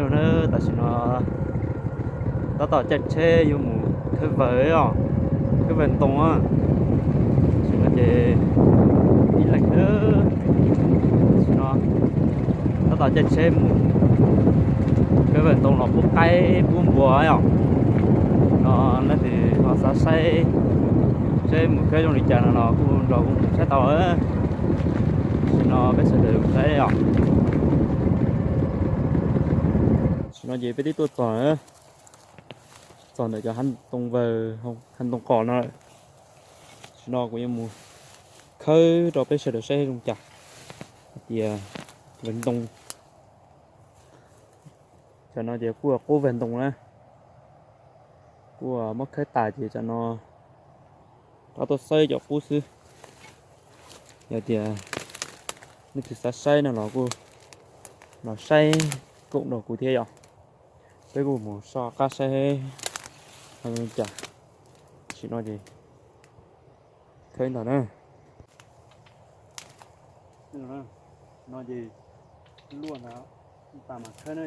Tam sim no tab tom caij tsheb yuav mus khawb vawg os, khawb vawg ntoo. Tam sim no ces ib leeg, tam sim no tab tom caij tsheb mus khawb vawg ntoo los pub qaib pub npua os. No leej twg ho xav saib seb mus khawb zoo li cas no los kuj nrog kuv mus saib tau. Tam sim no peb sawv daws mus saib os. Tam sim no ces peb twb tuaj txog, txog ntawm cov hav ntoo vawg, hav ntoo qos no lawm. Tam sim no kuv yuav mus khawb rau peb sawv daws saib zoo cas. Hais tias vawg ntoo, cov no ces kuj qub vawg ntoo na, kuj muab khawb tas ces cov no rov tuaj xawb cov qub xwb. Yog tias leej twg xav saib no los kuj los saib koom rau kuv thiab yom. Peb kuj mus soj qab saib ho zoo cas. Tam sim no ces khawb ntag na. No ces luaj ntawd, tas mas khawb na.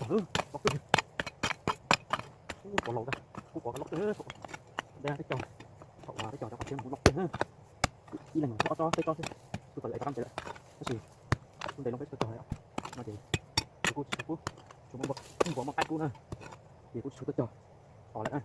Cov loj, cov laus, kuv pom loj kawg, teb caug, thaum teb caug cov qos tsheb kuv loj kawg. Ib leeg ob tsob peb tsob xwb, kuj tau yam ib tsob qab ntses lawm, tab sis kuj ntes loo peb tsob cog no ces kuv kuj tsis tshua pub, tsuas muab npua muab qaib pub na, ces kuj tsis tshua tuaj cog os lawm.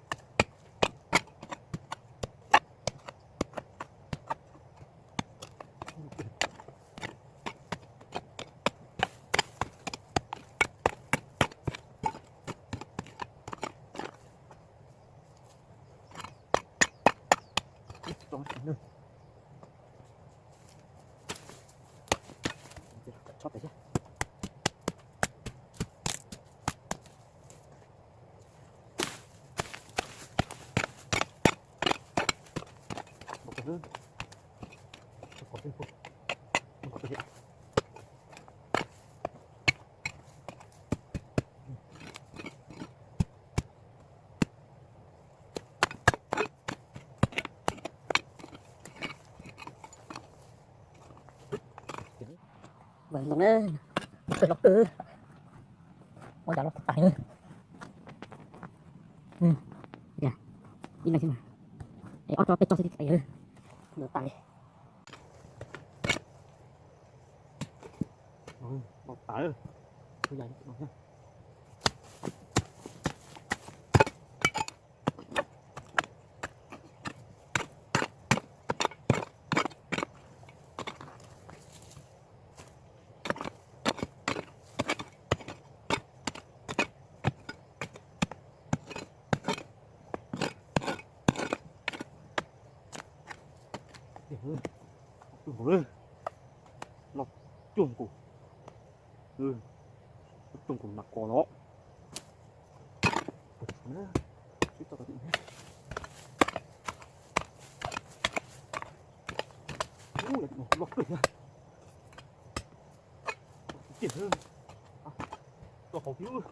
Vawg ntoo na, pawg loj kawg, ua cas loj tas li. Ib leeg xwb mas, ob tsob peb tsob xwb twb tas li. Loj tas. Loj cuag nkaus, loj cuag nkaus nas kos los. Loj kawg thiab. Txog hauv xwb.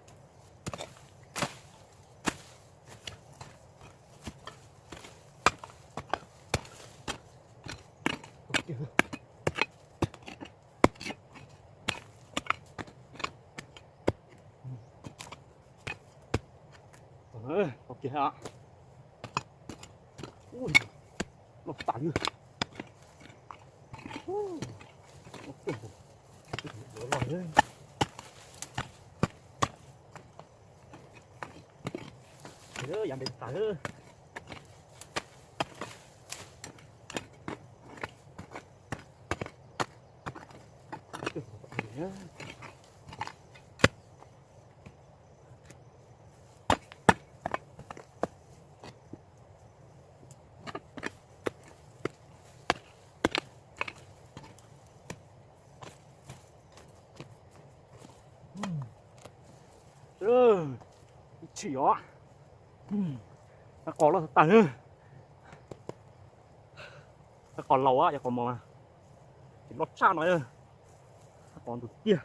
Tau kiag. Loj tas li. Yav ntev tas. Ib tshim os, qos loj tag na. Qos laus, yog qos mos ces loj tshaj no, qos ntug tiag.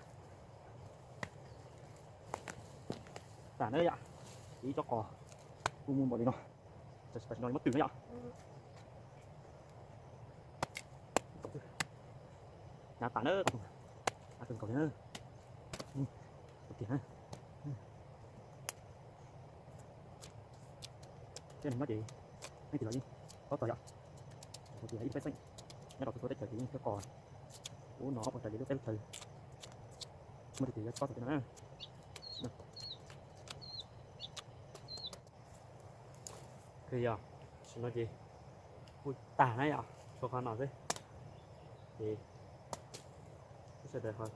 Tag na yom, ib tsob qos kuj muaj npaum li no, tam sim no muab twm na yom. Hnyav tas na, hnyav kawg nkaus li na. Tiag na. Thiab no ces leej twg los yeej paub txog yom, ib peb xeem nyob rau txhua txhua teb chaws ces yeej thiab qos. Ub no ob peb tawm li lub teb lub chaw, muaj tej tus yuav paub txog tej no na. Yog, tam sim no ces kuj tag na yom, tshuav qhov no xwb ces kuj sawv daws ho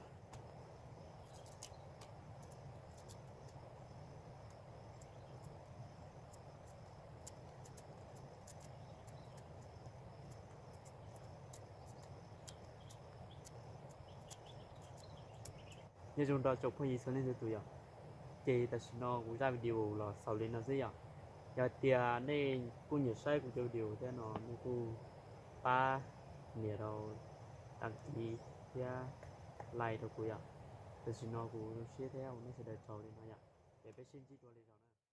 Nyob zoo rau tsoom phooj ywg txhua leej txhua tus yom. Ces tam sim no kuv zaj video los xaus li no xwb yom. Yog tias nej kuj nyiam saib kuv cov video thiab no nej kuj pab nias rau đăng ký thiab like rau kuv yom. Tam sim no kuv zoo siab thiab ua nej sawv daws tsaug li no yom. Ces peb sib ntsib dua li zog na.